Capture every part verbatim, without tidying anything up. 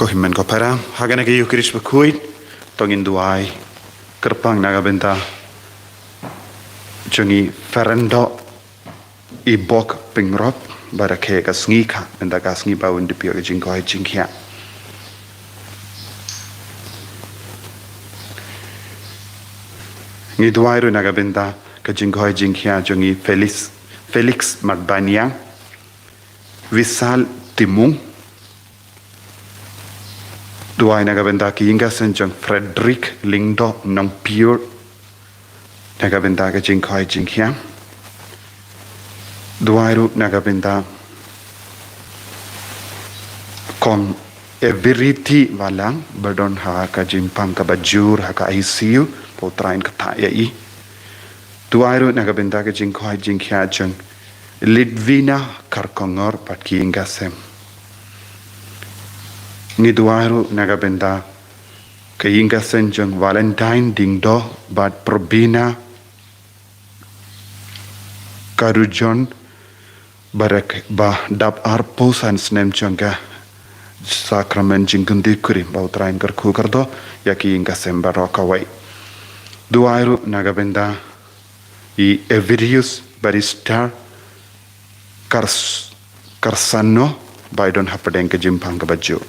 Amen ko para, ha kane ka Eucharist bakhuid, to ngin duwai kyrpang na ka bynta jong i Fernando Ibok Pingrop, ba rakhe ka sngi ka, bynta ka sngi ba un dep ïoh ka jingkoit jingkhiah. Ngi duwai ruh na ka bynta ka jingkoit jingkhiah jong i Felix, Felix Matbaniang, Visal Timung. Duwai na ka bynta ka ïing ka sem jong Frederick Lyngdoh Nongpyiur, na ka bynta ka jingkoit jingkhiah. Duwai ruh na ka bynta Kong Everity Walang, ba don ha ka jingpang kaba jur ha ka I C U, ba U Trai un kyrteng ïa i. Duwai ruh na ka bynta ka jingkoit jingkhiah jong Lidvina Kharkongor bad ka ïing ka sem. Ngi duwai ruh na ka bynta ka ïing ka sem jong Valentine Dingdoh bad Probina Karujon, ba rek ba dap arphew san snem jong ka sakramen jingkynti kurim, ba U Trai un kyrkhu kyrdoh ïa ka ïing ka sem baroh kawei. Duwai ruh na ka bynta i Everius Barrister Kars-, Karsano, ba i don hapdeng ka jingpang kaba jur.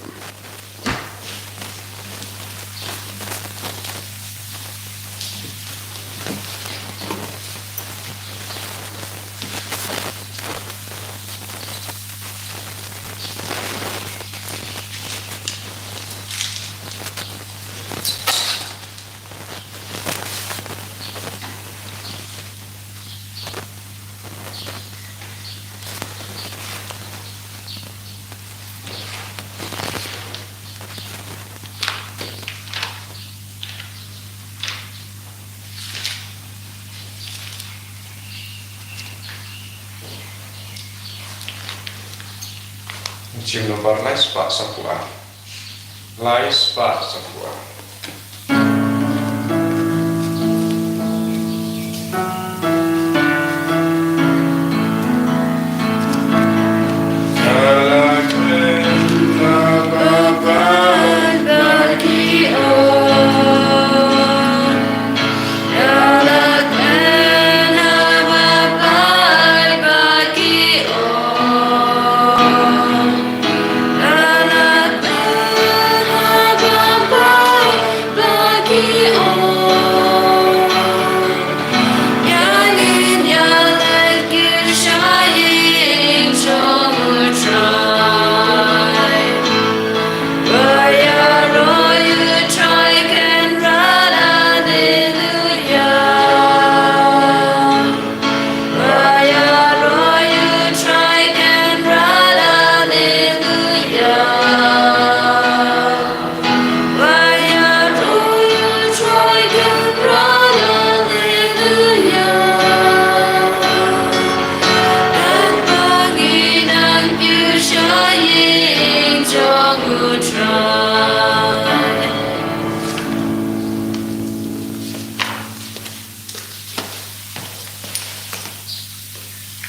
Jingnobar lai spah saphew ar. Lai spah saphew ar.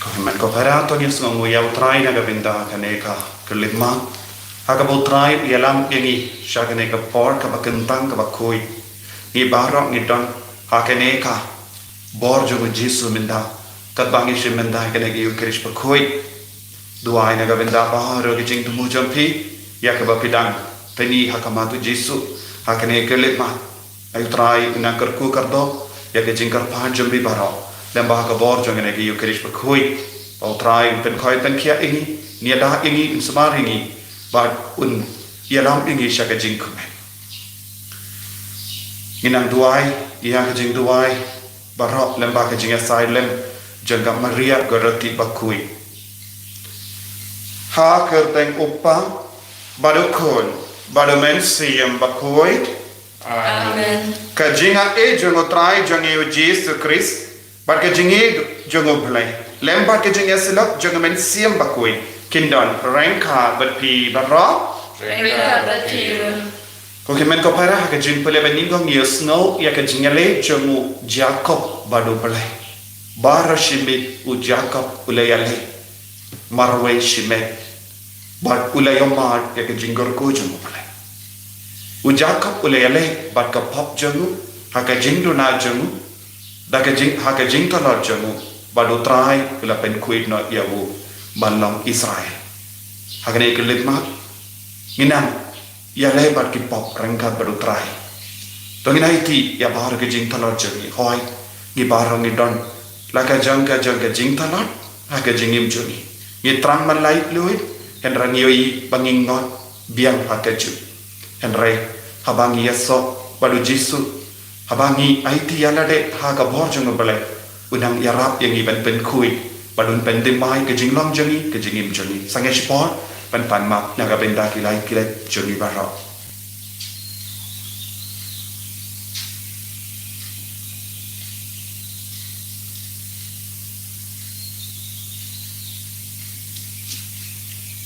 Ko hynmen ko para, to ngin sngewnguh ïa U Trai na ka bynta kane ka khyllipmat, ha kaba U Trai u ïalam ïa ngi sha kane ka por kaba kyntang kaba khuid. Ngi baroh ngi don ha kane ka bor jong U Jisu mynta, katba ngi shim mynta ha kane ka Eucharist bakhuid. Duwai na ka bynta baroh ki jingthmu jong phi, ïa kaba phi dang pyni ha khmat U Jisu ha kane ka khyllipmat. Ai U Trai un nang kyrkhu kyrdoh ïa ka jingkyrpad jong phi baroh, lyngba ka bor jong kane ka Eucharist bakhuid. Ba U Trai un pynkhiah pynkhiah ïa ngi, un ïada ïa ngi, un sumar ïa ngi, bad un ïalam ïa ngi sha ka jingkmen. Ngin nang duwai ïa ka jingduwai baroh lyngba ka jingïasaid lem jong ka Maria Goretti bakhuid. Ha ka kyrteng U Kpa, bad U Khun, bad U Mynsiem Bakhuid. Amen. Ka jingaiei jong U Trai jong ngi U Jisu Khrist, bad ka jingïeit jong U Blei, lem bad ka jingïasyllok jong U Mynsiem Bakhuid, kin don ryngkat bad phi baroh. Ryngkat bad phi ruh. Ko hynmen ko para, ha ka jingpule ba nyngkong ngi ïohsngew ïa ka jingïaleh jong u Jakob bad U Blei. Baroh shi miet u Jakob u la ïaleh marwei shimet, bad u la ïohmad ïa ka jingkyrkhu jong U Blei. U Jakob u la ïaleh bad ka pop jong u ha ka jingduna jong u, da ka jing, ha ka jingtlot jong u, bad U Trai u la pynkhuid noh ïa u ban long Israel. Ha kane ka leit mat, ngi nang ïaleh bad ki pop ryngkat bad U Trai. To ngin aiti ïa baroh ka jingtlot jong ngi, hooid, ngi baroh ngi don la ka jong ka jong ka jingtlot ha ka jingim jong ngi. Ngi thrang ban laitluid, hynrei ngi ïohi ba ngi ngot biang ha kajuh. Hynrei haba ngi ïasoh bad U Jisu, haba ngi aiti ïa lade ha ka bor jong U Blei, un nang ïarap ïa ngi ban pynkhuid, bad un pynthymmai ka jinglong jong ngi, ka jingim jong ngi. Sangeh shipor ban pan map na ka bynta ki lai ki leit jong ngi baroh.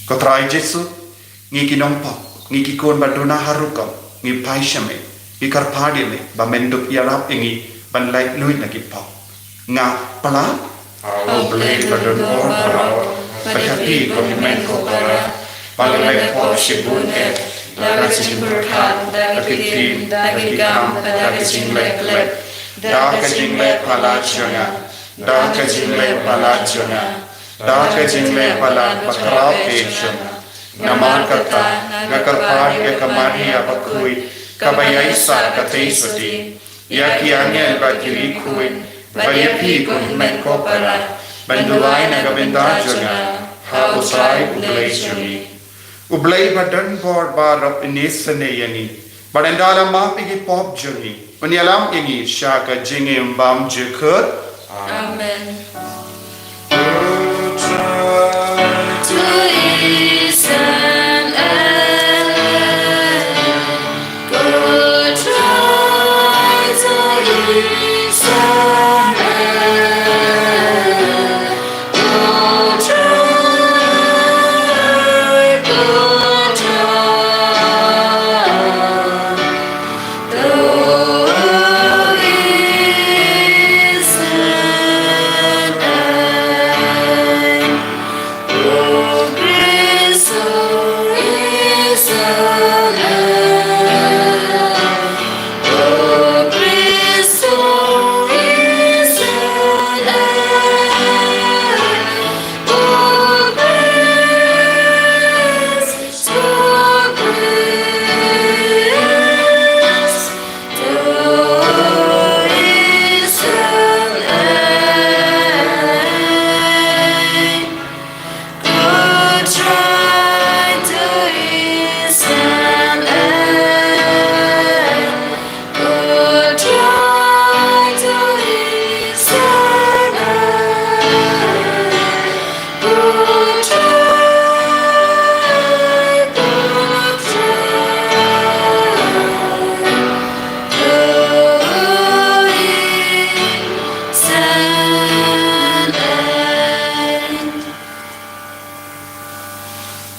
Ko Trai Jisu, ngi ki nongpop, ngi ki khun ba duna ha rukom, ngi phai sha me, ngi kyrpad ïa me ba men dup ïarap ïa ngi ban laitluid na ki pop. Nga pla ha U Blei ba don bor baroh, bad ha phi ko hynmen ko para, ba ngi leh pop shibun eh, da ka jingpyrkhat, da ka ktien, da ka kam, da ka jingleh khlem, da ka jingleh palat jong nga, da ka jingleh palat jong nga, da ka jingleh palat ba khraw eh jong nga. Namar kata nga kyrpad ïa ka Maria bakhuid, kaba ïaisah ka Theisotti, ïa ki angel bad ki riewkhuid, bad ïa phi ko hynmen ko para, ban duwai na ka bynta jong nga ha U Trai U Blei jong ngi. U Blei ba don bor baroh un isynei ïa ngi, bad ynda la map ïa ki pop jong ngi, un ïalam ïa ngi sha ka jingim bymjukut. Amen.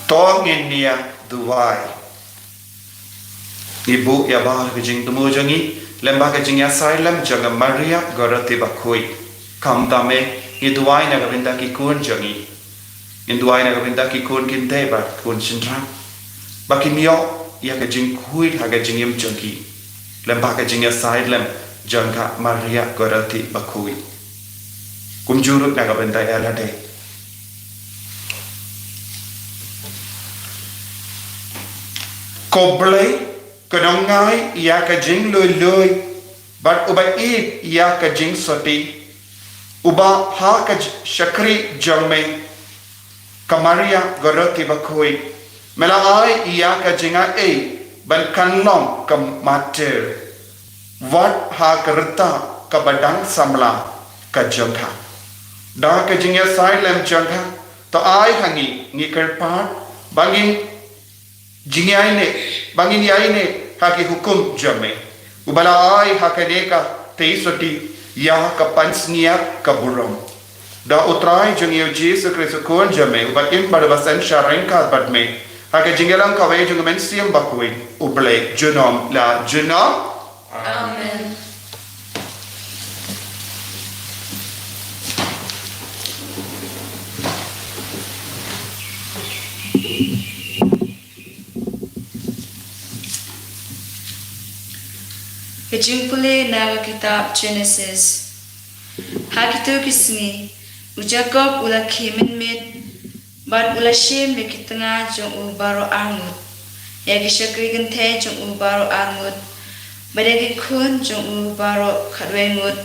To ngin ïa duwai. Ngi buh ïa baroh ka jingthmu jong ngi lem bad ka jingïasaid lem jong ka Maria Goretti bakhuid. Khamtam eh, ngi duwai na ka bynta ki khun jong ngi. Ngi duwai na ka bynta ki khun kynthei bad khun shynrang, ba kin ïoh ïa ka jingkhuid ha ka jingim jong ki lem bad ka jingïasaid lem jong ka Maria Goretti bakhuid. Kumjuh ruh na ka bynta ïa lade. Ko Blei, ko nongai ïa ka jinglui lui, bad uba ïeit ïa ka jingsotti, uba ha ka j-, shakri jong me, ka Maria Goretti bakhuid, me la ai ïa ka jingaiei ban kan long ka martir, wat ha ka rta kaba dang samla ka jong ka. Da ka jingïasaid lem jong ka, to ai ha ngi, ngi kyrpad ba ngin jingïaineh, ba ngin ïaineh ha ki hukum jong me, uba la ai ha kane ka Theisotti ïa ka pansngiat ka burom. Da U Trai jong ngi U Jisu Khrist U Khun jong me, uba im bad uba synshar ryngkat bad me ha ka jingïalang kawei jong U Mynsiem Bakhuid, U Blei junom la junom. Amen. Jingpule na ka kitab Jenesis. Ha kito ki sngi, u Jakob u la khie mynmiet, bad u la shim ïa ki tnga jong u baroh arngut, ïa ki shakri kynthei jong u baroh arngut, bad ïa ki khun jong u baroh khatwei ngut,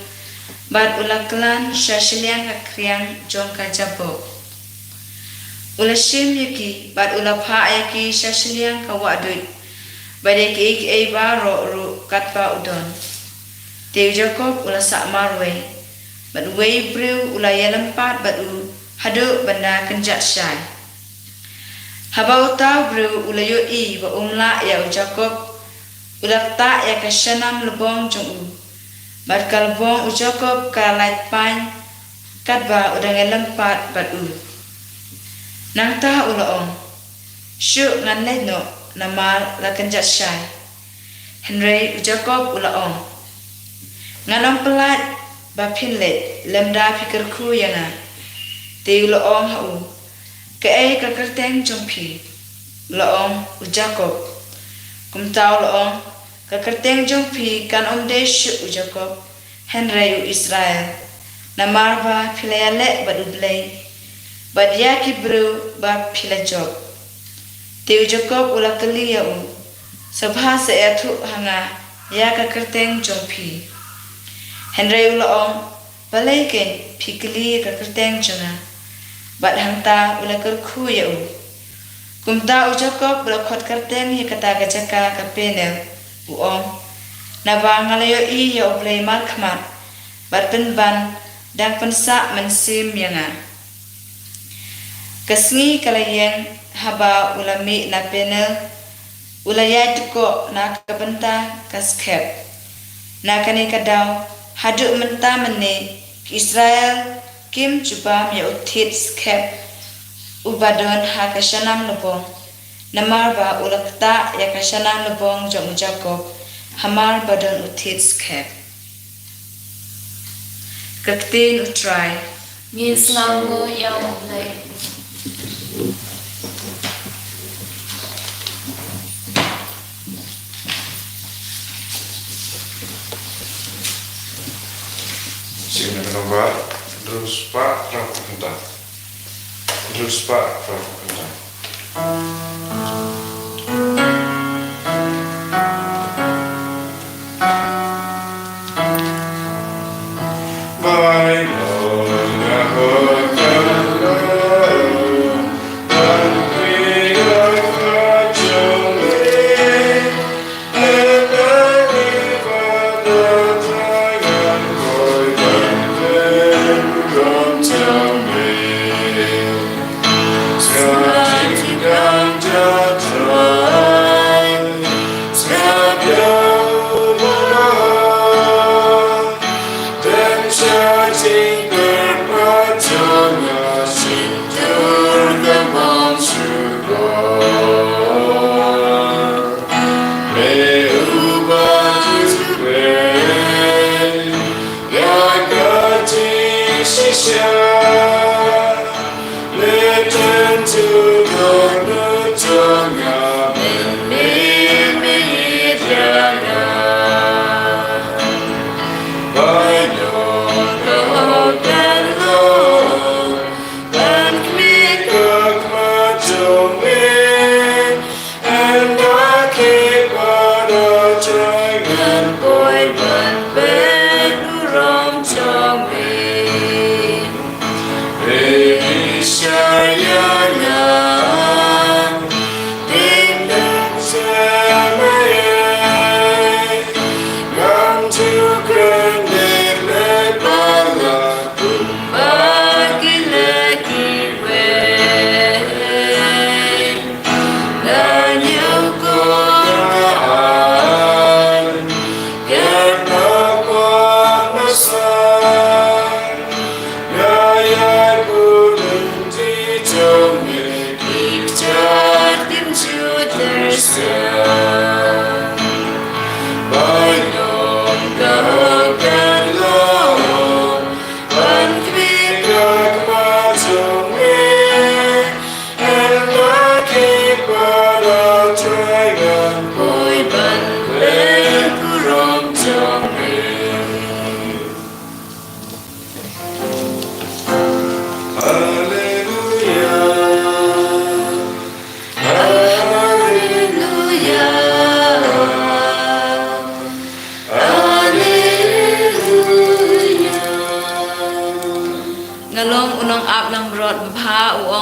bad u la klan sha shiliang ka kriang jong ka Jabbok. U la shim ïa ki, bad u la phah ïa ki sha shiliang ka wahduid, bad ïa kiei kiei baroh ruh katba u don. Te u Jakob u la sah marwei, bad uwei u briew u la ïalympat bad u haduh ban da kynjat shai. Haba uta u briew u la ïohi ba um lah ïa u Jakob, u la ktah ïa ka shanam lbong jong u, bad ka lbong u Jakob ka la lait pain katba u dang ïalympat bad u. Nangta u la ong, "Shuh, ngan leit noh, namar la kynjat shai." Hynrei u Jakob u la ong, "Ngan ym pyllait ba phin leit lymda phi kyrkhu ïa nga." Te u la ong ha u, "Kaei ka kyrteng jong phi?" U la ong, "U Jakob." Kumta u la ong, "Ka kyrteng jong phi kan ym dei shuh u Jakob, hynrei u Israel, namar ba phi la ïaleh bad U Blei, bad ïa ki briew ba phi la jop." Te u Jakob u la kylli ïa u, "Sngewbha sa ïathuh ha nga ïa ka kyrteng jong phi." Hynrei u la ong, "Balei keiñ phi kylli ïa ka kyrteng jong nga?" Bad hangta u la kyrkhu ïa u. Kumta u Jakob u la khot kyrteng ïa kata ka jaka ka Peniel, u ong, "Naba nga la ïohi ïa U Blei markhmat, bad pynban dang pynsah mynsiem ïa nga." Ka sngi ka la ïeng, haba u la mih na Peniel, u la ïaid dkoh na ka bynta ka skhem. Na kane ka daw, haduh mynta mynne, ki Israel kim ju bam ïa u thied skhem uba don ha ka shanam lbong, namar ba u la ktah ïa ka shanam lbong jong u Jakob, hamar ba don u thied skhem. Ka ktien U Trai. Ngin sngewbha ïa U Blei. Sing na ka nombar hynriew spah phra phew khyndai. Hynriew spah phra phew khyndai.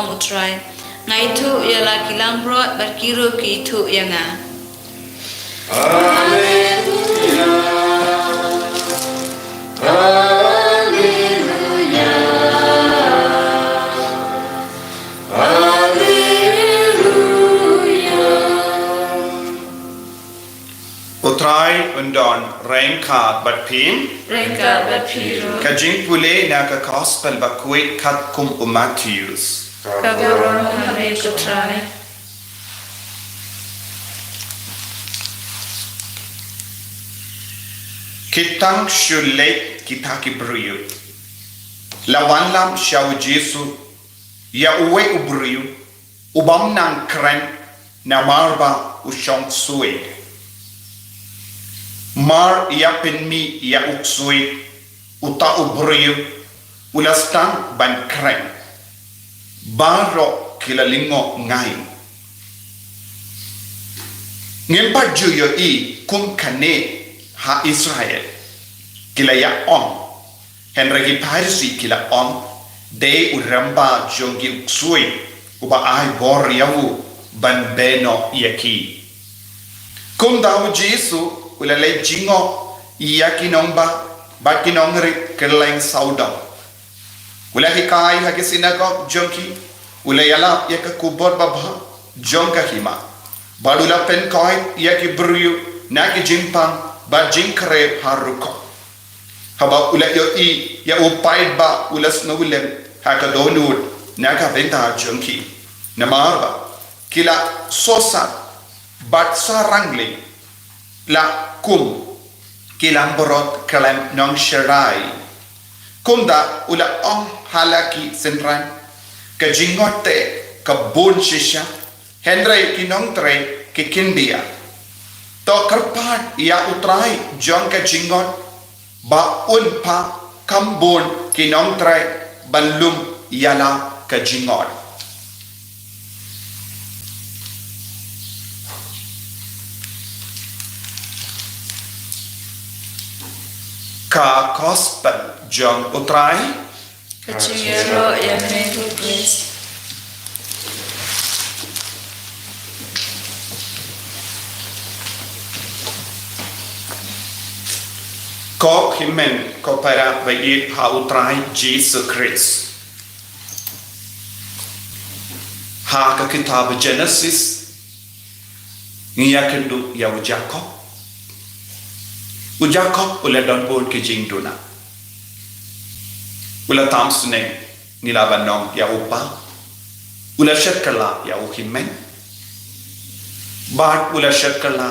U Trai. Nga ithuh ïa la ki langbrot bad ki ruh ki ithuh ïa nga. U Trai un don ryngkat bad phi. Ryngkat bad phi ruh. Ka jingpule na ka Gospel bakhuid katkum u Mathaios. Ka burom ha me ko Trai. Ki tang shu leit kita ki briew. La wanlam sha u Jisu ïa uwei u briew u bym nang kren namar ba u shong ksuid. Mar ïa pynmih ïa u ksuid, uta u briew u la sdang ban kren. Baroh ki la lyngngoh ngai. Ngim pat ju ïohi kum kane ha Israel. Ki la ïa ong. Hynrei ki Pharisi ki la ong, dei u rangbah jong ki u ksuid uba ai bor ïa u ban beh noh ïa ki. Kumta u Jisu u la leit jngoh ïa ki nongbah bad ki nongrit kylleng sawdong. U la hikai ha ki synagog jong ki, u la ïalap ïa ka khubor babha jong ka hima, bad u la pynkoit ïa ki briew na ki jingpang bad jingkhreh ha rukom. Haba u la ïohi ïa u paidbah u la sngewlem ha ka dohnud na ka bynta jong ki. Namar ba ki la sohsat bad sarang lei la kum ki langbrot khlem nongsharai. Kumta u la ong ha la ki synran, ka jingngeit te ka bun shisha, hynrei ki nongtrei ki khyndiat. To kyrpad ïa u Trai jong ka jingngeit ba un phah kham bun ki nongtrei ban lum ïa la ka jingngeit. Ka Gospel jong u Trai. Ka jingïaroh ïa me ko Khrist. Ko hynmen ko para ba ïeit ha u Trai Jisu Khrist. Ha ka kitab Genesis, ngi ïakynduh ïa u Jakob. U Jakob u la don bun ki jingduna. U la tam sneng, ngi la ban ong ïa u pa. U la shet kylla ïa u hynmen. Bad u la shet kylla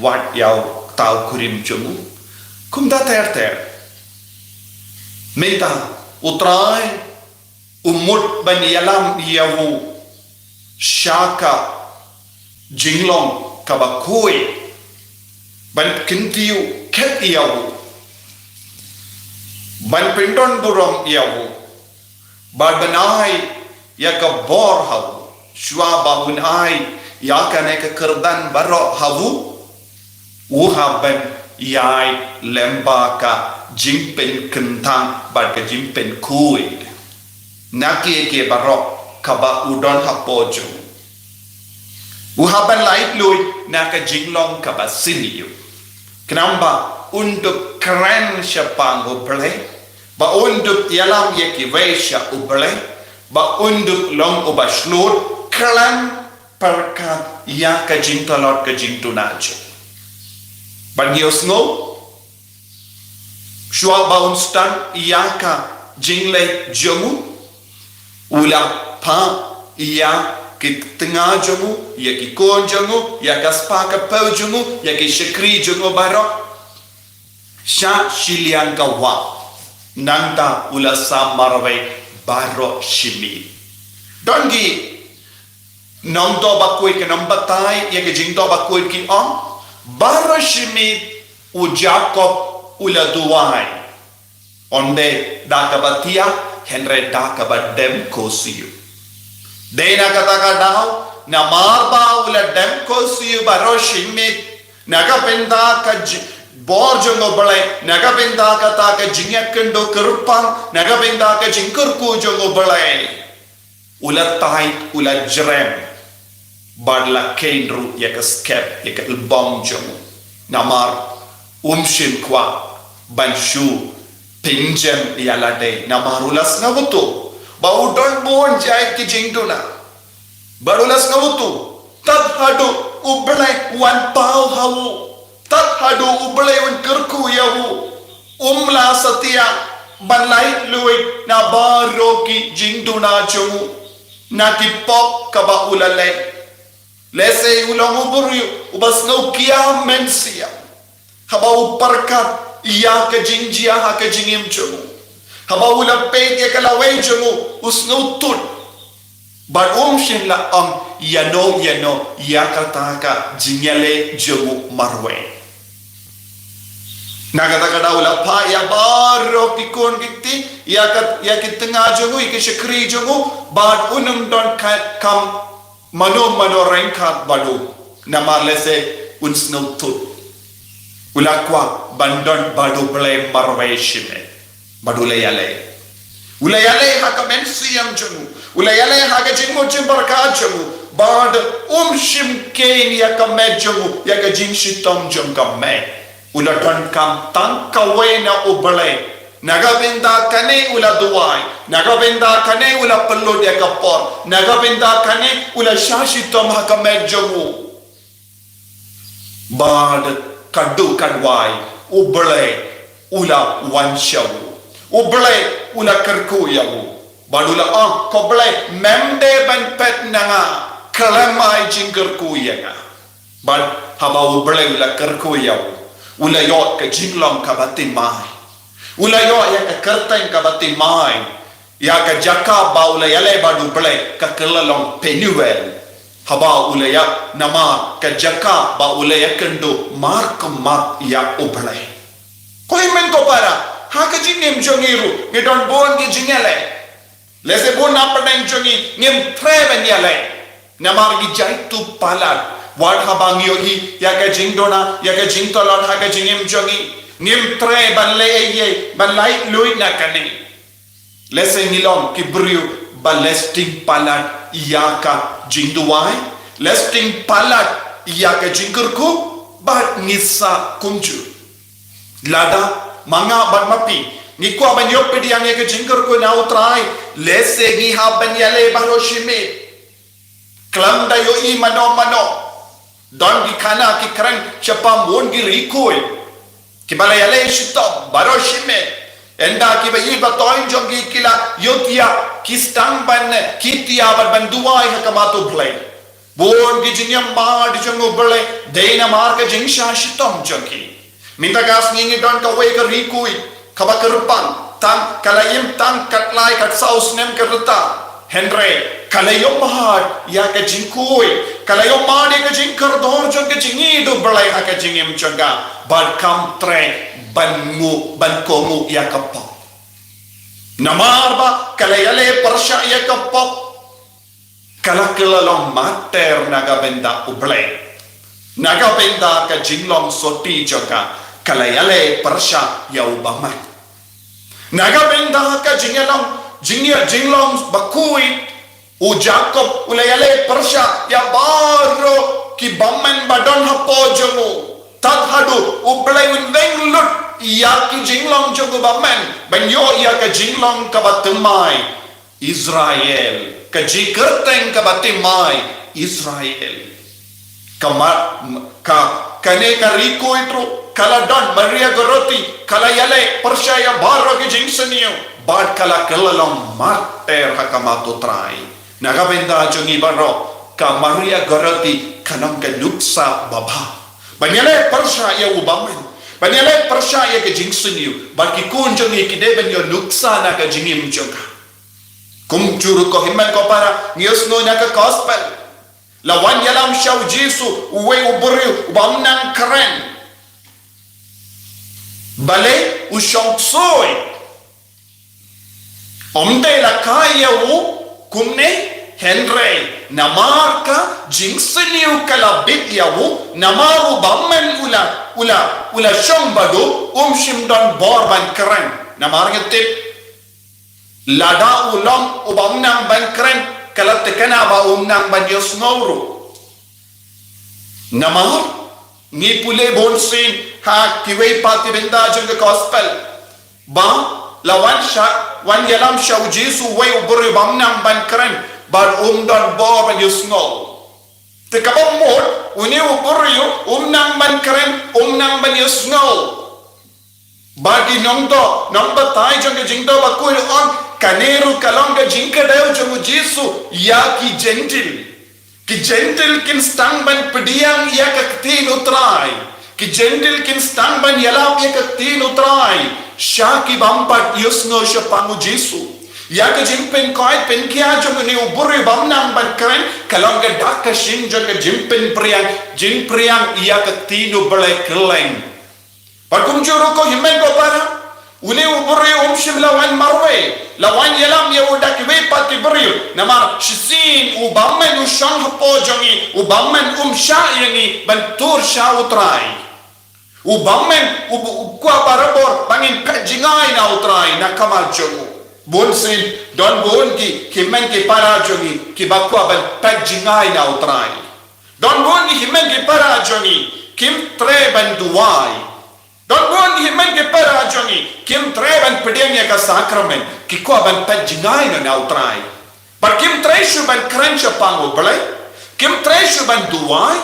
wat ïa uta u kurim jong u. Kumta ter ter. Mynta u Trai u mut ban ïalam ïa u sha ka jinglong kaba khuid, ban kyntiew khet ïa u, ban pyndon burom ïa u, bad ban ai ïa ka bor ha u, shuwa ba un ai ïa kane ka kyrdan baroh ha u. U hap ban ïaid lem bad ka jingpynkyntang bad ka jingpynkhuid na kiei kiei baroh kaba u don hapoh jong u. U hap ban laitluid na ka jinglong kaba sniew. Khnang ba un dup kren shaphang U Blei, ba un dup ïalam ïa kiwei sha U Blei, ba un dup long uba shlur khlem pyrkhat ïa ka jingtlot ka jingduna jong u. Bad ngi ïohsngew, shuwa ba un sdang ïa ka jingleh jong u, u la phah ïa ki tnga jong u, ïa ki khun jong u, ïa ka spah ka phew jong u, ïa ki shakri jong u baroh sha shiliang ka wah. Nangta u la sam marwei baroh shimiet. Don ki nongdoh bakhuid ki nongbatai ïa ki jingdoh bakhuid ki ong, baroh shimiet u Jakob u la duwai. Ym dei da kaba thiah, hynrei da kaba dem ko siew. Dei na kata ka daw, namar ba u la dem ko siew baroh shimiet, na ka bynta ka ji-, bor jong U Blei, na ka bynta kata ka jingïakynduh kyrpang, na ka bynta ka jingkyrkhu jong U Blei, U la tied, u la jrem, bad la kheiñ ruh ïa ka skep, ïa ka lbong jong u. Namar um shym kwah ban shu pynjem ïa lade, namar u la sngewthuh ba u don bun jait ki jingduna. Bad u la sngewthuh, tad haduh U Blei un paw ha u, tad haduh U Blei un kyrkhu ïa u, um lah satia ban laitluid na baroh ki jingduna jong u, na ki pop kiba u la leh. Lehse u long u briew uba sngewkhia mynsiem. Haba u pyrkhat ïa ka jingjia ha ka jingim jong u, haba u la peit ïa ka lawei jong u, u sngewthuh. Bad um shym la ong ïano ïano ïa kata ka jingïaleh jong u marwei. Na kata ka daw u la phah ïa baroh ki khun ki kti, ïa ka, ïa ki tnga jong u, ïa ki shakri jong u, bad um nym don ka, kam mano mano ryngkat bad u, namar lehse un sngewthuh. U la kwah ban don bad U Blei marwei shimet. Bad u la ïaleh. U la ïaleh ha ka mynsiem jong u. U la ïaleh ha ka jingmut jingpyrkhat jong u. Bad um shym kheiñ ïa ka met jong u, ïa ka jingshitom jong ka met. U la donkam tang kawei na U Blei. Na ka bynta kane u la duwai. Na ka bynta kane u la pynlut ïa ka por. Na ka bynta kane u la shah shitom ha ka met jong u. Bad ka duh ka duwai, U Blei u la wan sha u. U Blei u la kyrkhu ïa u. Bad u la ong, ko Blei, mem dei ban peit na nga, khlem ai jingkyrkhu ïa nga. Bad haba U Blei u la kyrkhu ïa u, u la ïoh ka jinglong kaba thymmai. U la ïoh ïa ka kyrteng kaba thymmai. Ïa ka jaka ba u la ïaleh bad U Blei ka kylla long Penuel. Haba u la ïa, namar ka jaka ba u la ïakynduh markhmat ïa U Blei. Ko hynmen ko para, ha ka jingim jong ngi ruh ngi don bun ki jingïaleh. Lehse bun na pdeng jong ngi ngim treh ban ïaleh. Namar ngi jaituh palat. Wat haba ngi ïohi ïa ka jingduna, ïa ka jingtlot ha ka jingim jong ngi, ngim treh ban leh ei ei, ban laitluid na kane. Lehse ngi long ki briew ba lasting palat ïa ka jingduwai, lasting palat ïa ka jingkyrkhu, bad ngi sah kumjuh. Lada ma nga bad ma phi ngi kwah ban ïoh pdiang ïa ka jingkyrkhu na U Trai, lehse ngi hap ban ïaleh baroh shimet. Khlem da ïohi mano mano. Don ki khana ki kren shaphang bun ki rikui kiba la ïaleh shitom baroh shimet. Ynda kiba ïeit ba thoiñ jong ki ki la ïohthiah, ki sdang ban khie thiah bad ban duwai ha khmat U Blei. Bun ki jingïamad jong U Blei dei namar ka jingshah shitom jong ki. Mynta ka sngi ngi don kawei ka rikui kaba kyrpang, tang ka la im tang ka tlai ka saw snem ka rta. Hynrei ka la ïohmad ïa ka jingkhuid, ka la ïohmad ïa ka jingkordor jong ka jingïeit U Blei ha ka jingim jong ka, bad kam treh ban ngu, ban kohnguh ïa ka pop. Namar ba ka la ïaleh pyrshah ïa ka pop, ka la kylla long martir na ka bynta U Blei. Na ka bynta ka jinglong sotti jong ka, ka la ïaleh pyrshah ïa u bymman. Na ka bynta ka jingïalong, jingïa, jinglong bakhuid, u Jakob u la ïaleh pyrshah ïa baroh ki bymman ba don hapoh jong u. Tad haduh U Blei un weng lut ïa ki jinglong jong u bymman ban ïoh ïa ka jinglong kaba thymmai. Israel, ka jingkyrteng kaba thymmai Israel. Ka ma-, ka, kane ka rikui ruh ka la don, Maria Goretti ka la ïaleh pyrshah ïa baroh ki jingsniew bad ka la kylla long martir ha khmat U Trai. Na ka bynta jong ngi baroh, ka Maria Goretti ka long ka nuksa babha. Ban ïaleh pyrshah ïa u bymman, ban ïaleh pyrshah ïa ka jingsniew, bad ki khun jong ngi ki dei ban ïoh nuksa na ka jingim jong ka. Kumjuh ruh ko hynmen ko para, ngi ïohsngew na ka gospel. La wan ïalam sha u Jisu uwei u briew uba ym nang kren. Balei? U shong ksuid. Ym dei la kai ïa u kumne, hynrei namar ka jingsniew ka la bit ïa u, namar u bymman u la, u la, u la shong bad u, um shym don bor ban kren. Namar ngi tip, lada u long uba ym nang ban kren, ka la thikna ba um nang ban ïohsngew ruh. Namar ngi pule bunsien ha kiwei pat ki bynta jong ka gospel ba la wan sha, wan ïalam sha u Jisu uwei u briew bym nang ban kren bad um don bor ban ïohsngew. Te kaba mut, une u briew um nang ban kren, um nang ban ïohsngew. Bad ki nongdoh, nongbatai jong ka Jingdoh Bakhuid u ong, kane ruh ka long ka jingkdew jong u Jisu ïa ki Jentil. Ki Jentil kin sdang ban pdiang ïa ka ktien u Trai. Ki Jentil kin sdang ban ïalap ïa ka ktien u Trai sha ki bym pat ïohsngew shaphang u Jisu. Ïa ka jingpynkoit pynkhia jong une u briew bym nang ban kren ka long ka dak ka shin jong ka jingpynphriang, jingphriang ïa ka ktien u Blei kylleng. Bad kumjuh ruh ko hynmen ko para, une u briew um shym la wan marwei, la wan ïalam ïa u da kiwei pat ki briew, namar shisien u bymmen u shong hapoh jong ngi, u bymmen um shah ïa ngi ban tur sha u Trai. U bymmen u, u kwah barabor ba ngin phet jngai na u Trai na ka mar jong u. Bunsien don bun ki, ki hynmen ki para jong ngi kiba kwah ban phet jngai na u Trai. Don bun ki hynmen ki para jong ngi kim treh ban duwai. Don bun ki hynmen ki para jong ngi kim treh ban pdiang ïa ka sakramen, ki kwah ban phet jngai na u Trai. Bad kim treh shuh ban kren shaphang u Blei, kim treh shuh ban duwai,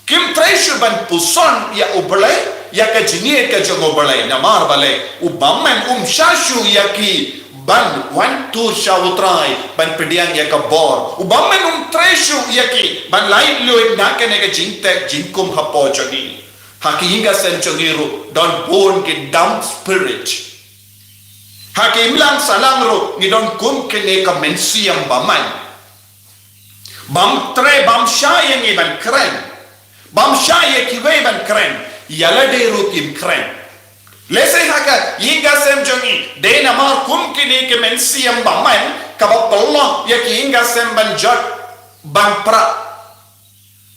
kim treh shuh ban puson ïa u Blei, ïa ka jingïeit ka jong u Blei, namar balei u bymmen um shah shuh ïa ki ban wan tur sha u Trai ban pdiang ïa ka bor. U bymmen um treh shuh ïa ki ban laitluid na kane ka jingteh jingkhum hapoh jong ngi. Ha ki ïing ki sem jong ngi ruh don bun ki dumb spirit. Ha ki imlang sahlang ruh ngi don kum kane ka mynsiem bymmen. Bym treh, bym shah ïa ngi ban kren. Bym shah ïa kiwei ban kren. Ïa lade ruh kim kren. Lehse ha ka ïing ki sem jong ngi, dei namar kum kine ki mynsiem bymmen kaba pynlong ïa ki ïing ki sem ban jot ban pra.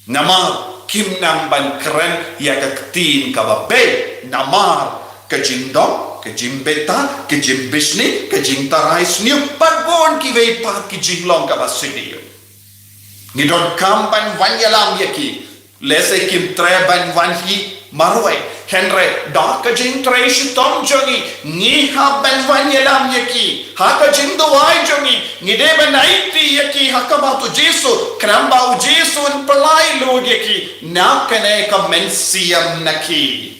Namar kim nang ban kren ïa ka ktien kaba beit, namar ka jingdom, ka jingbthah, ka jingbishni, ka jingtharai sniew, bad bun kiwei pat ki jinglong kaba sniew. Ngi donkam ban wan ïalam ïa ki, lehse kim treh ban wan hi marwei. Hynrei da ka jingtrei shitom jong ngi, ngi hap ban wan ïalam ïa ki. Ha ka jingduwai jong ngi, ngi dei ban aiti ïa ki ha khmat u Jisu, khnang ba u Jisu un pynlait lut ïa ki na kane ka mynsiem na ki.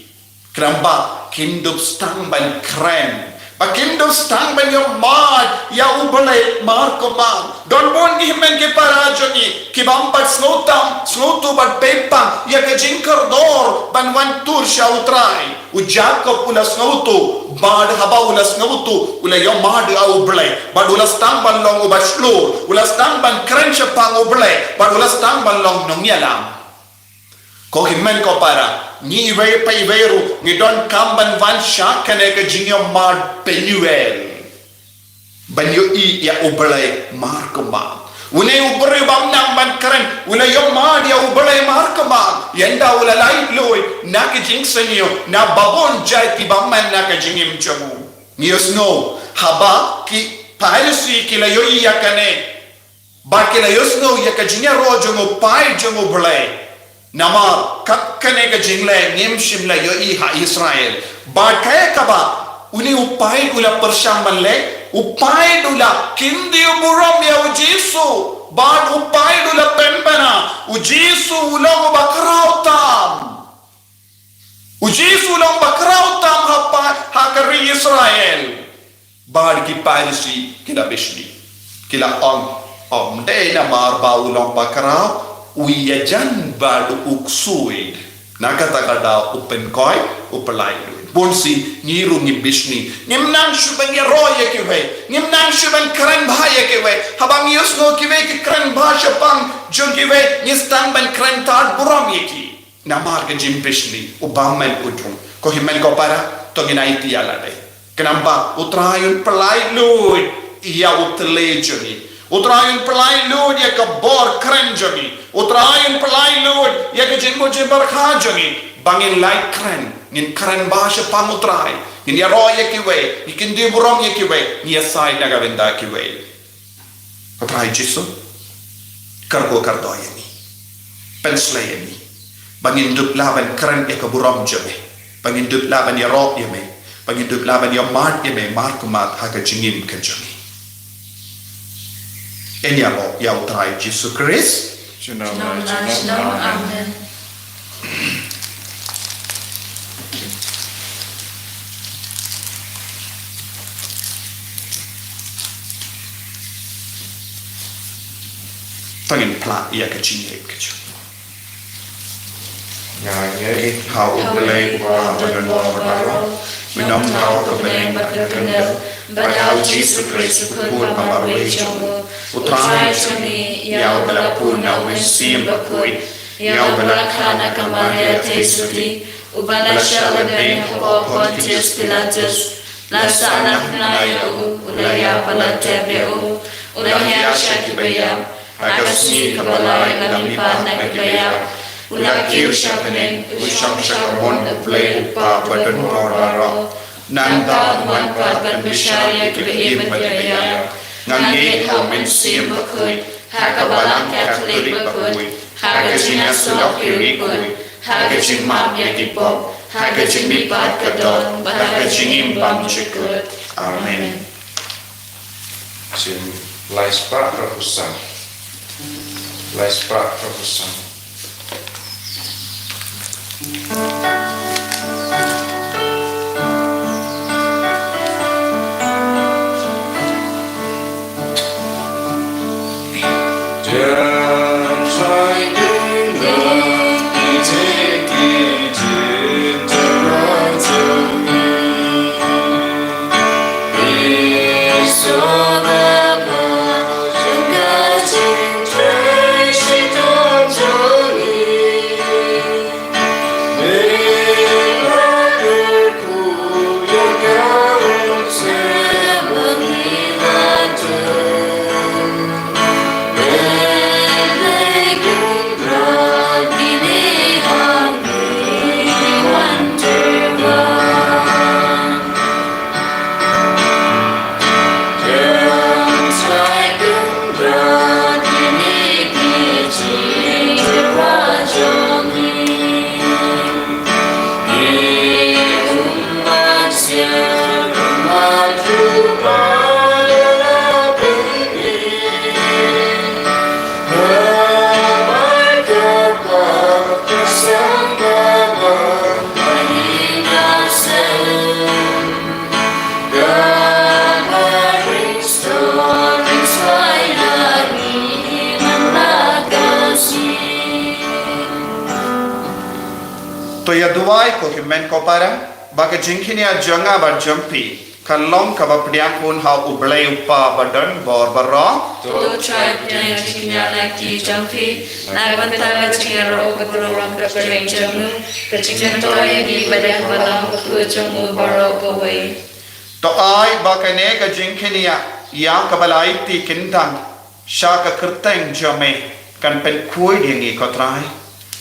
Khnang ba kin dup sdang ban kren, ba kin dup sdang ban ïohmad ïa u Blei markhmat. Don bun ki hynmen ki para jong ngi ki bym pat sngewtam, sngewthuh bad pyrshang ïa ka jingkordor ban wan tur sha u Trai. U Jakob u la sngewthuh, bad haba u la sngewthuh u la ïohmad ïa u Blei, bad u la sdang ban long uba shlur, u la sdang ban kren shaphang u Blei, bad u la sdang ban long nongïalam. Ko hynmen ko para, ngi iwei pa iwei ruh ngi donkam ban wan sha kane ka jingïohmad Penuel. Ban ïohi ïa u Blei markhmat. Une u briew bym nang ban kren, u la ïohmad ïa u Blei markhmat. Ynda u la lait lut na ka jingsniew, na ba bun jait ki bymmen na ka jingim jong u. Ngi ïohsngew haba ki Pharisi ki la ïohi ïa kane, bad ki la ïohsngew ïa ka jingïaroh jong u paid jong u Blei. Namar kat kane ka jingleh ngim shym la ïohi ha Israel. Bad kaei kaba une u paid u la pyrshang ban leh, u paid u la kyntiew burom ïa u Jisu. Bad u paid u la pynbna, u Jisu u long uba khraw tam. U Jisu u long uba khraw tam ha pa, ha ka ri Israel. Bad ki Pharisi ki la bishni, ki la ong, ym dei namar ba u long bakhraw, u ïajan bad u ksuid. Na kata ka daw u pynkoit, u pynlait lut. Bunsien ngi ruh ngi bishni. Ngim nang shuh ban ïaroh ïa kiwei. Ngim nang shuh ban kren bha ïa kiwei. Haba ngi ïohsngew kiwei ki kren bha shaphang jong kiwei, ngi sdang ban kren tad burom ïa ki. Namar ka jingbishni, u bymmen u dung. Ko hynmen ko para, to ngin aiti ïa lade. Khnang ba u Trai un pynlait lut ïa u thylliej jong ngi. U Trai un pynlait lut ïa ka bor kren jong ngi. U Trai un pynlait lut ïa ka jingmut jingpyrkhat jong ngi. Ba ngin lait kren, ngin kren bha shaphang u Trai. Ngin ïaroh ïa kiwei, ngin kyntiew burom ïa kiwei, ngin ïasaid na ka bynta kiwei. Ko Trai Jisu, kyrkhu kyrdoh ïa ngi. Pynshlei ïa ngi ba ngin dup lah ban kren ïa ka burom jong me, ba ngin dup lah ban ïaroh ïa me, ba ngin dup lah ban ïamad ïa me markhmat ha ka jingim ka jong ngi. Ngin ïaroh ïa U Trai Jisu Khrist. Junom la junom. Amen. To ngin phla ïa ka jingïeit ka jong ngi. Nga ïeit ha U Blei U Kpa badonbor baroh, uba long ka bneng bad ka khyndew, bad ha U Jisu Khrist u Khun bamarwei jong u, U Trai jong ngi, ïa uba la pun na U Mynsiem Bakhuid, ïa uba la kha na ka Maria Theisotti, uba la shah lehbeiñ hapoh Pontius Pilatus, la sahnarphna ïa u, u la ïap bad la tep ïa u, u la hiar sha kiba ïap, ha ka sngi kaba lai u la mihpat na kiba ïap, u la kiew sha bneng, u shong sha ka mon U Blei U Kpa badonbor baroh. Nangta un wan pat ban bishar ïa kiba im bad kiba ïap. Nga ngeit ha U Mynsiem Bakhuid, ha ka Balang Katholik bakhuid, ha ka jingïasyllok ïa ki riewkhuid, ha ka jingmap ïa ki pop, ha ka jingmihpat ka doh, bad ha ka jingim bymjukut. Amen. Jingïaspah arphew san. Ïaspah arphew san. To ïa duwai ko hynmen ko para, ba ka jingkynnoh jong nga bad jong phi kan long kaba pdiang khun ha U Blei U Kpa badonbor baroh. To Trai pdiang ïa ka jingkynnoh na ka jong phi, na ka bynta ka jingïaroh ka burom ka kyrteng jong u, ka jingmyntoi ïa ngi bad ïa ka balang bakhuid jong u baroh kawei. To ai ba kane ka jingkynnoh ïa kaba la aiti kyntang sha ka kyrteng jong me kan pynkhuid ïa ngi ko Trai,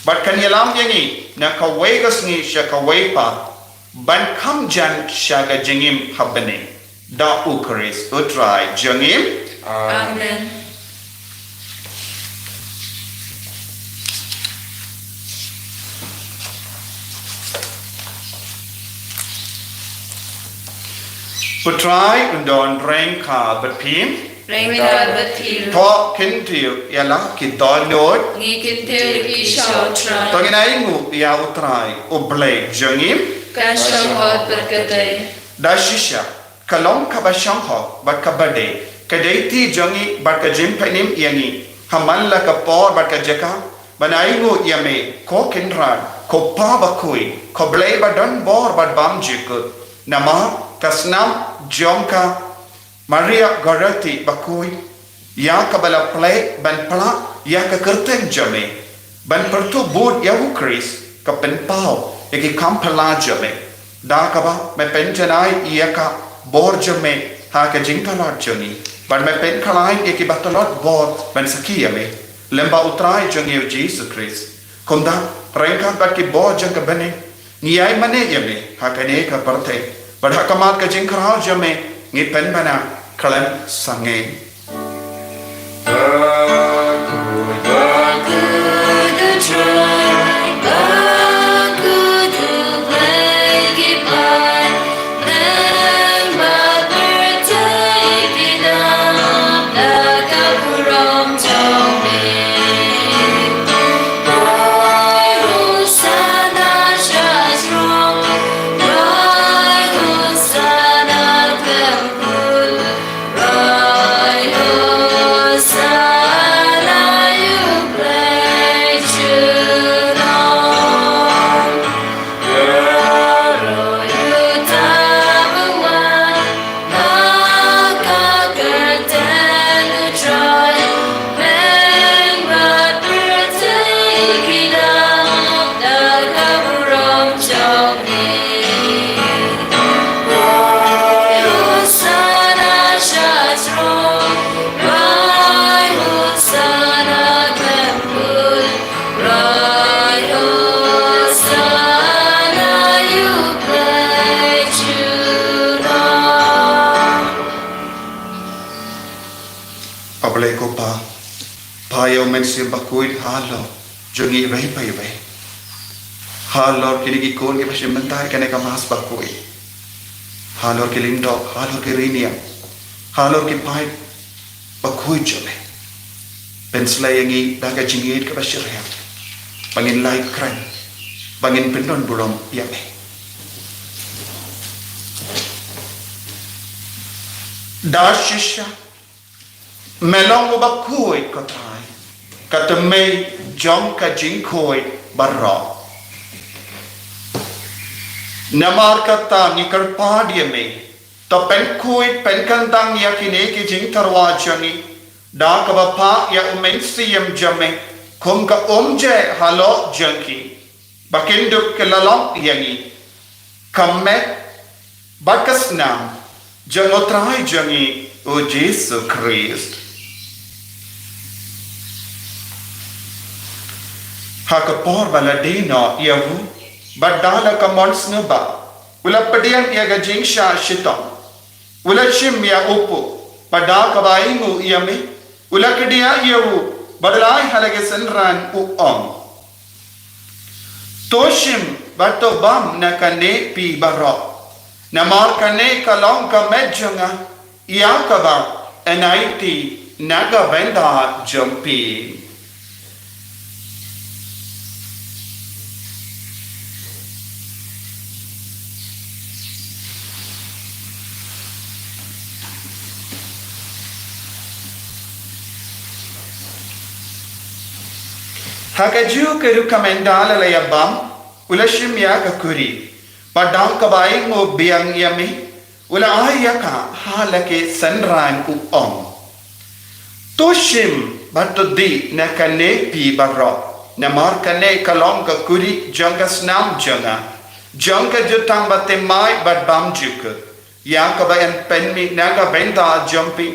bad kan ïalam ïa ngi na kawei ka sngi sha kawei pat ban kham jan sha ka jingim ha bneng. Da U Khrist U Trai jong ngi. Amen. U Trai un don ryngkat bad phi. Ryngkat bad phi. To kyntiew ïa la ki dohnud. Ngi kyntiew ïa phi sha U Trai. To ngin ainguh ïa U Trai U Blei jong ngi. Kan shong hok bad ka dei. Da shisha ka long kaba shong hok bad kaba dei ka dei ti jong ngi bad ka jingpynim ïa ngi ha man la ka por bad ka jaka, ban ainguh ïa me ko Kynrad, ko Pa bakhuid, ko Blei badonbor bad bymjukut. Namar ka snam jong ka Maria Goretti bakhuid, ïa kaba la plie ban phla ïa ka kyrteng jong me, ban pyrthuh bud ïa U Khrist, ka pynpaw ïa ki kam phylla jong me. Da kaba me pynjanai ïa ka bor jong me ha ka jingtlot jong ngi, bad me pynkhlaiñ ïa kiba tlot bor ban sakhi ïa me. Lyngba U Trai jong ngi U Jisu Khrist. Kumta ryngkat bad ki bor jong ka bneng, ngi ïai mane ïa me ha kane ka pyrthei, bad ha khmat ka jingkhraw jong me ngi pynbna khlem sangeh. Khublei ko Pa, Pa ïa u Mynsiem Bakhuid halor jong ngi iwei pa iwei. Halor kine ki khun kiba shim bynta ïa kane ka Mass bakhuid. Halor ki lyngdoh, halor ki riewniam, halor ki paid bakhuid jong me. Pynshlei ïa ngi da ka jingïeit kaba shyrkhei, ba ngin lait kren, ba ngin pyndon burom ïa me. Da shisha me long uba khuid, ko Trai, ka tymmen jong ka jingkhuid baroh. Namar kata ngi kyrpad ïa me, to pynkhuid pynkyntang ïa kine ki jingtyrwa jong ngi da kaba phah ïa u Mynsiem jong me kum ka umjaihalor jong ki, ba kin dup ki la long ïa ngi ka met bad ka snam jong u Trai jong ngi u Jisu Khrist. Ha ka por ba la die noh ïa u, bad da la ka mon sngewbha, u la pdiang ïa ka jingshah shitom, u la shim ïa u puh, bad da kaba ainguh ïa me, u la kdiah ïa u, bad u la ai ha la ki synran, u ong: To shim bad to bam na kane phi baroh, namar kane ka long ka met jong nga, ïa kaba yn aiti na ka bynta jong phi. Ha kajuh ka rukom ynda la ïa bam, u la shim ïa ka kuri, bad da kaba ainguh biang ïa me, u la ai ïa ka ha la ki synran, u ong: To shim bad to dih na kane phi baroh, namar kane ka long ka kuri jong ka snam jong nga, jong ka jutang bathymmai bad bymjukut, ïa kaba yn pynmih na ka bynta jong phi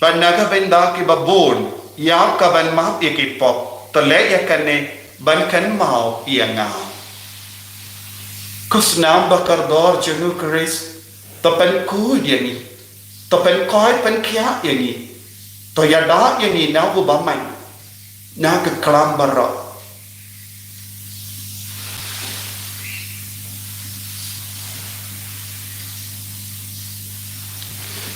bad na ka bynta kiba bun, ïa kaban map ïa ki pop. To leh ïa kane ban kynmaw ïa nga. Ko snam bakordor jong u Khrist, to pynkhuid ïa ngi, to pynkoit pynkhiah ïa ngi, to ïada ïa ngi na u bymman, na ka klam baroh.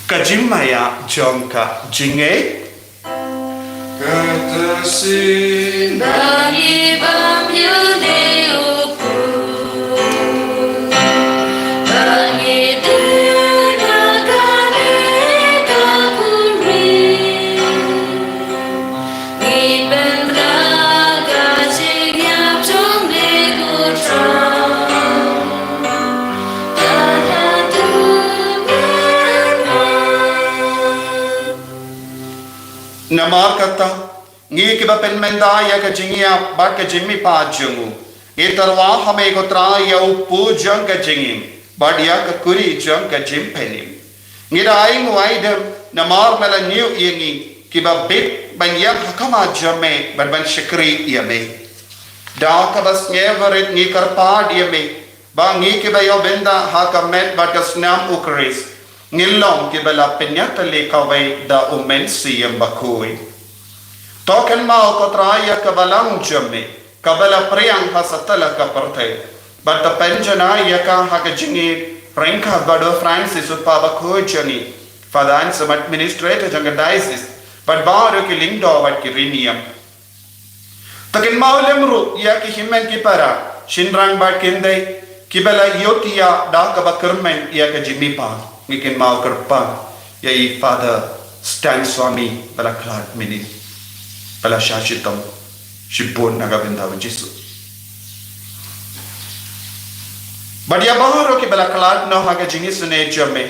Ka jingmaïa jong ka jingngeit. Kata sien ba ngi bam ïa une u khuid, ba ngi dih na kane ka kuri, ngi pynbna ka jingïap jong me, ko Trai, ha kajuh ka rukom. Namar kata, ngi kiba pynmynta ïa ka jingïap bad ka jingmihpat jong u, ngi tyrwa ha me, ko Trai, ïa u puh jong ka jingim bad ïa ka kuri jong ka jingpynim. Ngi da ainguh aidem namar me la ñiew ïa ngi kiba bit ban ïeng ha khmat jong me bad ban shakri ïa me. Da kaba sngewrit ngi kyrpad ïa me, ba ngi kiba ïoh bynta ha ka met bad ka snam u Khrist, ngin long kiba la pynïatylli kawei da u Mynsiem Bakhuid. To kynmaw, ko Trai, ïa ka balang jong me kaba la phriang ha satlak ka pyrthei, bad to pynjanai ïa ka ha ka jingïeit ryngkat bad u Francis, u Pape bakhuid jong ngi, Father Anselm, administrator jong ka diocese, bad baroh ki lyngdoh bad ki riewniam. To kynmaw lem ruh ïa ki hynmen ki para, shynrang bad kynthei, kiba la ïohthiah da kaba kyrmen ïa ka jingmihpat. Ngi kynmaw kyrpang ïa i Father Stan Swami ba la khlad mynne, ba la shah shitom shibun na ka bynta u Jisu. Bad ïa baroh kiba la khlad noh ha ka jingisynei jong me,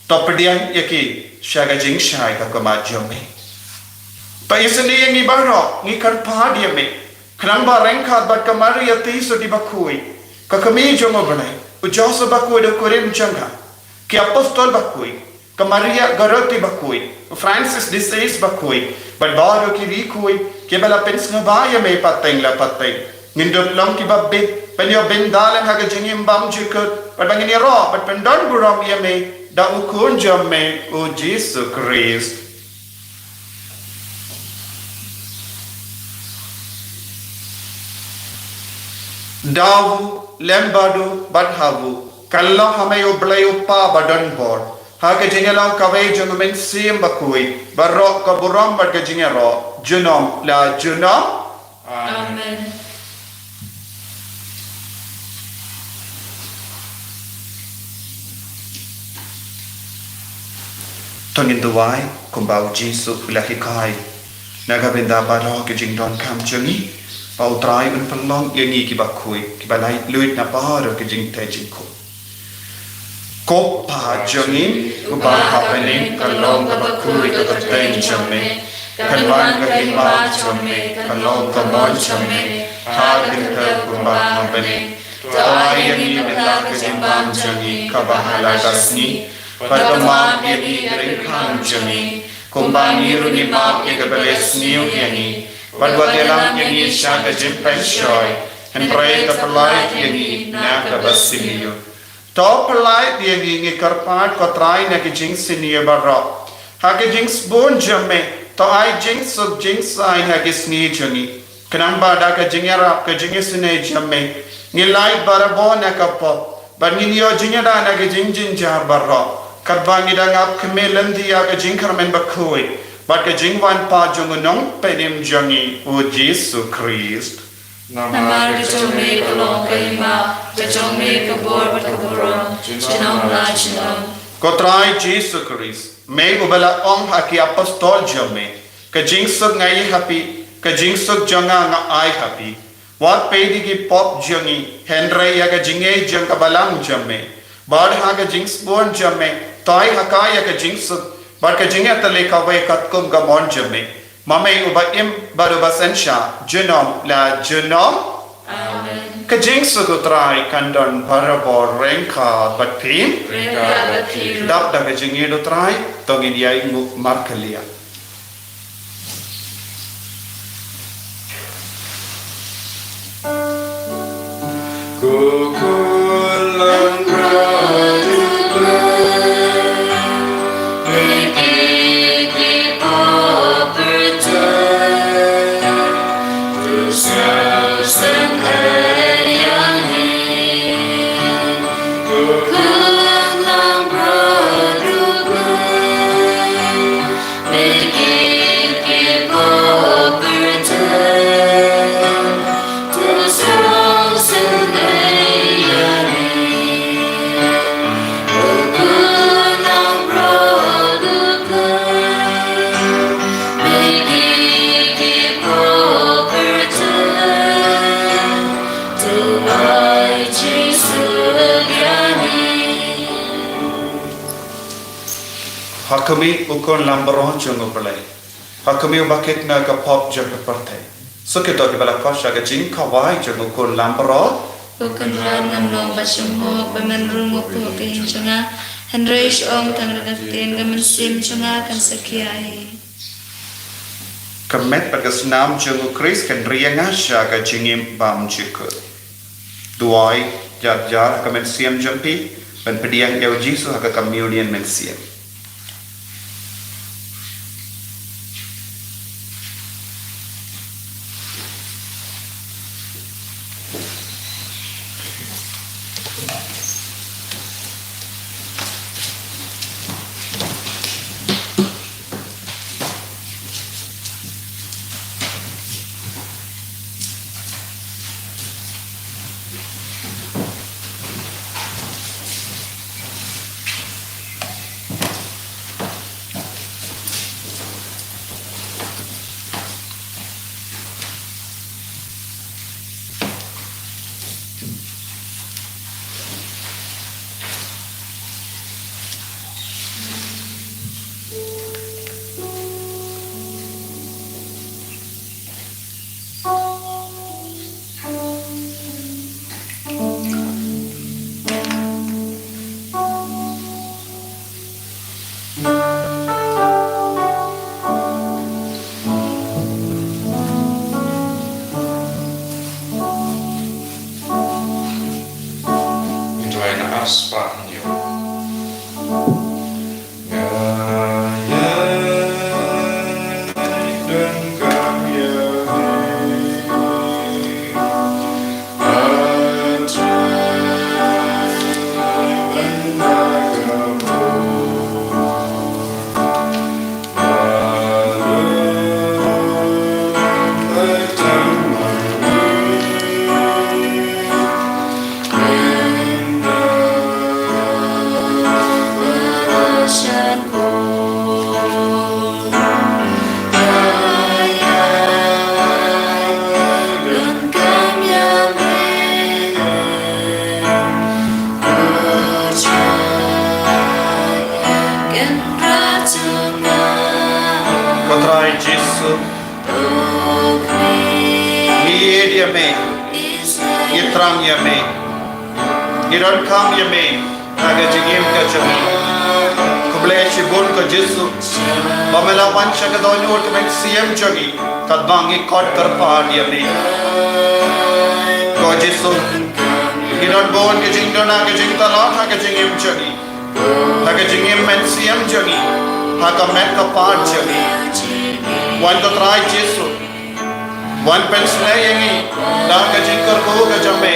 to pdiang ïa ki sha ka jingshai ka khmat jong me. To isynei ïa ngi baroh, ngi kyrpad ïa me, khnang ba ryngkat bad ka Maria Theisotti bakhuid, ka kmie jong u Blei, u Joseph bakhuid u kurim jong ka, ki apostol bakhuid, ka Maria Goretti bakhuid, u Francis de Sales bakhuid, bad baroh ki riewkhuid kiba la pynsngewbha ïa me pateng la pateng, ngin dup long kiba bit ban ïoh bynta lem ha ka jingim bymjukut, bad ba ngin ïaroh bad pyndon burom ïa me da u Khun jong me, u Jisu Khrist. Da u, lem bad u, bad ha u, ka long ha me u Blei u Kpa ba don bor, ha ka jingïalong kawei jong u Mynsiem Bakhuid, baroh ka burom bad ka jingïaroh, junom la junom. Amen. To ngin duwai kumba u Jisu u la hikai. Na ka bynta baroh ki jingdonkam jong ngi, ba u Trai un pynlong ïa ngi kiba khuid, kiba laitluid na baroh ki jingtei jingkhum. Ko Kpa jong ngi uba ha bneng, ka long kaba khuid ka kyrteng jong me. Kan wan ka hima jong me, kan long ka mon jong me ha ka khyndew kumba ha bneng. To ai ïa ngi mynta ka jingbam jong ngi kaba ha la ka sngi, bad to map ïa ngi ki ryngkang jong ngi, kumba ngi ruh ngi map ïa kiba leh sniew ïa ngi. Bad wat ïalam ïa ngi sha ka jingpynshoi, hynrei to pyllait ïa ngi na kaba sniew. To pyllait ïa ngi, ngi kyrpad ko Trai, na ki jingsniew baroh. Ha ka jingsbun jong me, to ai jingsuk jingsaiñ ha ki sngi jong ngi. Khnang ba da ka jingïarap ka jingisynei jong me, ngin lait barabor na ka pop, bad ngin ïoh jingïada na ki jingjynjar baroh, katba ngi dang ap khmih lynti ïa ka jingkyrmen bakhuid bad ka jingwan pat jong u Nongpynim jong ngi u Jisu Khrist. Namar ka jong me ka long ka hima, ka jong me ka bor bad ka burom, junom la junom. Ko Trai Jisu Khrist, me uba la ong ha ki apostol jong me, ka jingsuk nga ai ha phi, ka jingsuk jong nga nga ai ha phi. Wat peit ïa ki pop jong ngi, hynrei ïa ka jingngeit jong ka balang jong me. Bad ha ka jingsbun jong me, to ai ha ka ïa ka jingsuk bad ka jingïatylli kawei katkum ka mon jong me. Ma me uba im bad uba synshar, junom la junom. Amen. Ka jingsuk u Trai kan don barabor ryngkat bad phi. Ryngkat bad phi. Dap da ka jingïeit u Trai, to ngin ïainguh markylliang. Ha khmih u Khun Lambaroh jong u Blei. Ha khmih uba kit na ka pop jong ka pyrthei. Suk ïa to kiba la khot sha ka jingkhawai jong u Khun Lambaroh. Ko Kynrad, ngam long ba symhok ba men rung u pop ka ïing jong nga, hynrei shu ong tang da ka ktien, ka mynsiem jong nga kan sa khia hi. Ka met bad ka snam jong u Khrist kan ri ïa nga sha ka jingim bymjukut. Duwai jar jar ha ka mynsiem jong phi, ban pdiang ïa u Jisu ha ka communion mynsiem. Trai Jisu, ngi ïeit ïa me, ngi thrang ïa me, ngi donkam ïa me ha ka jingim ka jong ngi. Khublei shibun ko Jisu ba me la wan sha ka dohnud ka mynsiem jong ngi katba ngi khot kyrpad ïa me. Ko Jisu, ngi don bun ka jingduna ka jingtalon ha ka jingim jong ngi, ha ka jingim mynsiem jong ngi, ha ka met ka phad jong ngi. Wan ko Trai Jisu, wan pynshlei ïa ngi da ka jingkyrkhu ka jong me,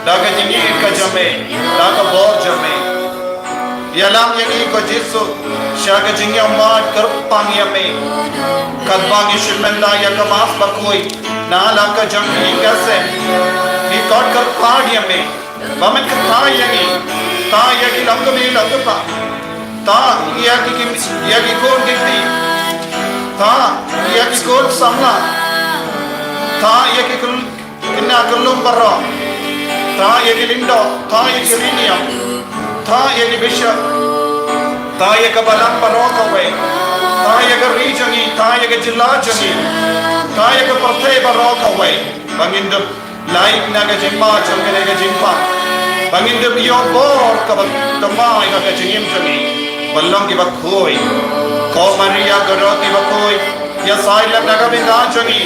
da ka jingïeit ka jong me, da ka bor jong me. Ïalam ïa ngi ko Jisu sha ka jingïaid kyrpang ïa me, katba ngi shim bynta ïa ka Mass Bakhuid na la ka jong ngi ka sem. Ngi khot kyrpad ïa me ba men kyrpad ïa ngi, ta ïa ki longkmie longkpa, ta ïa ki, ki, ïa ki khun ki kti, ta ïa ki khun samla, ta ïa ki kul-, kynja khyllung baroh, ta ïa ki lyngdoh, ta ïa ki riewniam, ta ïa ki bishop, ta ïa ka balang baroh kawei, ta ïa ka ri jong ngi, ta ïa ka jylla jong ngi, ta ïa ka pyrthei baroh kawei. Ba ngin dup lait na ka jingma jong kane ka jingpang, ba ngin dup ïoh bor kaba thymmai ha ka jingim jong ngi, ban long kiba khuid. Ko Maria ka Roti bakhuid, ïasaid lem na ka bynta jong ngi,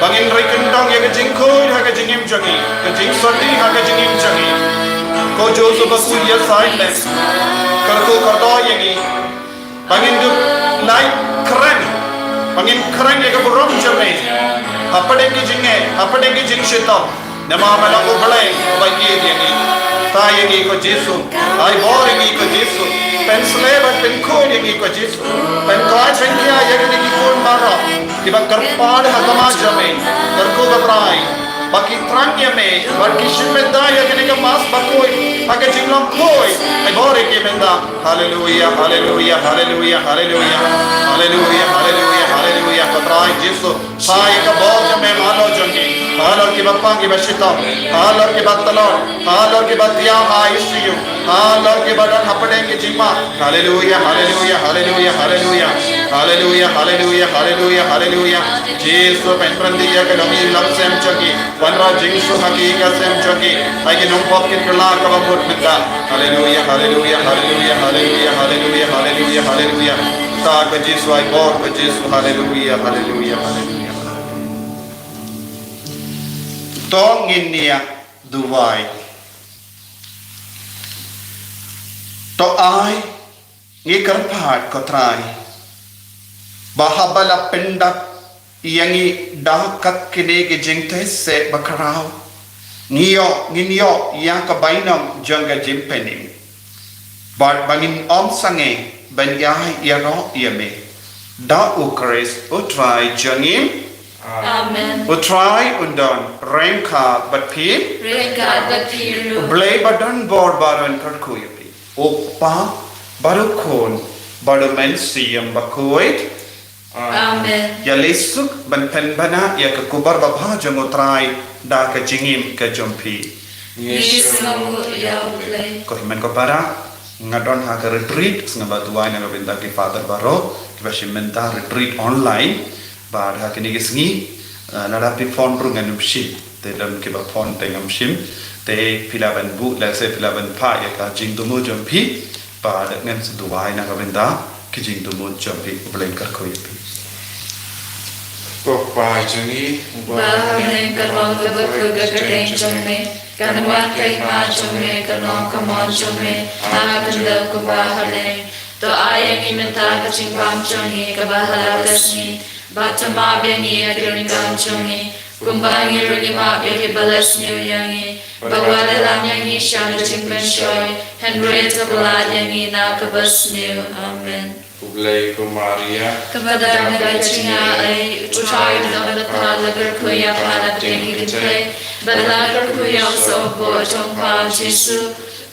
ba ngin ri kyndong ïa ka jingkhuid ha ka jingim jong ngi, ka jingsyrdi ha ka jingim jong ngi. Ko Joseph bakhuid, ïasaid lem, kyrkhu kyrdoh ïa ngi, ba ngin dup lait kren, ba ngin kren ïa ka burom jong me hapdeng ki jingeh, hapdeng ki jingshitom. Namar me long U Blei uba ïeit ïa ngi. Ta ïa ngi ko Jisu, ai bor ïa ngi ko Jisu, pynshlei bad pynkhuid ïa ngi ko Jisu, pynkoit pynkhia ïa kine ki khun baroh kiba kyrpad ha khmat jong me. Kyrkhu ko Trai ba ki thrang ïa me bad ki shim bynta ïa kane ka Mass Bakhuid ha ka jinglong khuid. Ai bor ïa ki mynta. Haleluia, haleluia, haleluia, haleluia. Haleluia, haleluia, haleluia. Ko Trai Jisu, pha ïa ka bor jong me halor jong ngi, halor kiba pang kiba shitom, halor kiba tlot, halor kiba thiah ha I C U, halor kiba don hapdeng ki jingma. Haleluia, haleluia, haleluia, haleluia. Haleluia, haleluia, haleluia, haleluia. Jisu, pynpynti ïa ka longïing longsem jong ki. Wanrah jingsuk ha ki ka sem jong ki. Ai ki nongpop kin kylla kaba mut mynta. Haleluia, haleluia, haleluia, haleluia, haleluia, haleluia, haleluia. Ta ko Jisu, ai bor ko Jisu. Haleluia, haleluia, haleluia. To ngin ïa duwai. To ai ngi kyrpad ko Trai ba haba la pyndap ïa ngi da ka kine ki jingtest bakhraw, ngi ïoh, ngin ïoh ïa ka bainong jong ka jingpynim. Bad ba ngin ym sangeh ban ïai ïaroh ïa me. Da U Khrist U Trai jong ngi. Amen. U Trai un don ryngkat bad phi. Ryngkat bad phi ruh. U Blei ba don bor baroh un kyrkhu ïa phi. U Kpa bad U Khun bad U Mynsiem Bakhuid. Amen. Ïa leit suk ban pynbna ïa ka khubor babha jong U Trai da ka jingim ka jong phi. Ngi sngewnguh ïa U Blei. Ko hynmen ko para, nga don ha ka retreat, sngewbha duwai na ka bynta ki father baroh kiba shim bynta retreat online. Bad ha kine ki sngi, eh, lada phi phone ruh ngan ym shim. Te don kiba phone te ngam shim. Te phi lah ban buh, lehse phi lah ban phah ïa ka jingthmu jong phi. Bad ngan sa duwai na ka bynta ki jingthmu jong phi. U Blei un kyrkhu ïa phi. Ko Kpa jong ngi, uba ha bneng, ka long kaba kyrkhu ka kyrteng jong me. Kan wan ka hima jong me, kan long ka mon jong me ha ka khyndew kumba ha bneng. To ai ïa ngi mynta ka jingbam jong ngi kaba ha la ka sngi. Bad to map ïa ngi ïa ki ryngkang jong ngi, kumba ngi ruh ngi map ïa kiba la sniew ïa ngi. Bad wat lam ïa ngi sha ka jingpynshoi, hynrei to pyllait ïa ngi na kaba sniew. Amen. Khublei ko Maria, kaba don ka jingïaid, U Trai u don bad pha. La kyrkhu ïa pha na pdeng ki kynthei, bad la kyrkhu ïa u soh u boh jong pha U Jisu.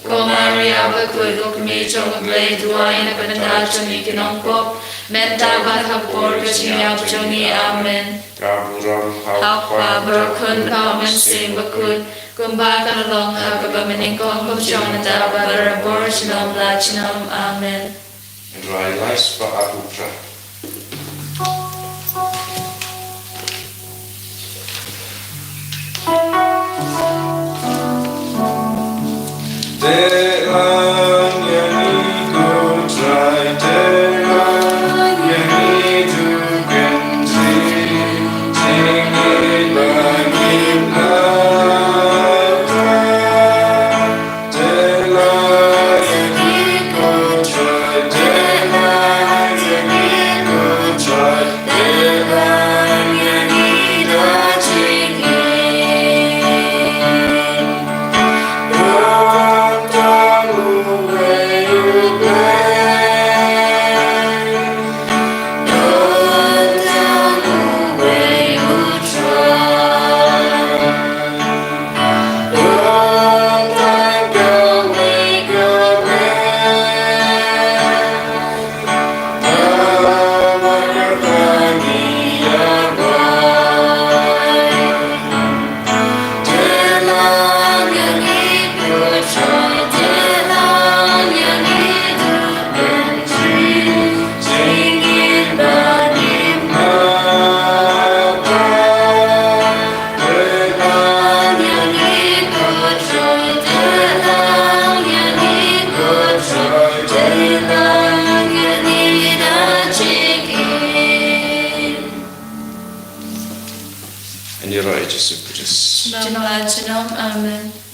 Ko Maria bakhuid, ko Kmie jong U Blei, duwai na ka bynta jong ngi ki nongpop, mynta bad ha ka por ka jingïap jong ngi. Amen. Ka burom ha U Kpa, bad ha U Khun, bad ha U Mynsiem Bakhuid, kumba ka la long ha kaba mynnyngkong, kumjuh mynta bad barabor junom la junom. Amen. Rai lais ba abu pra. Ani Rai Jisu Khrist. Amen.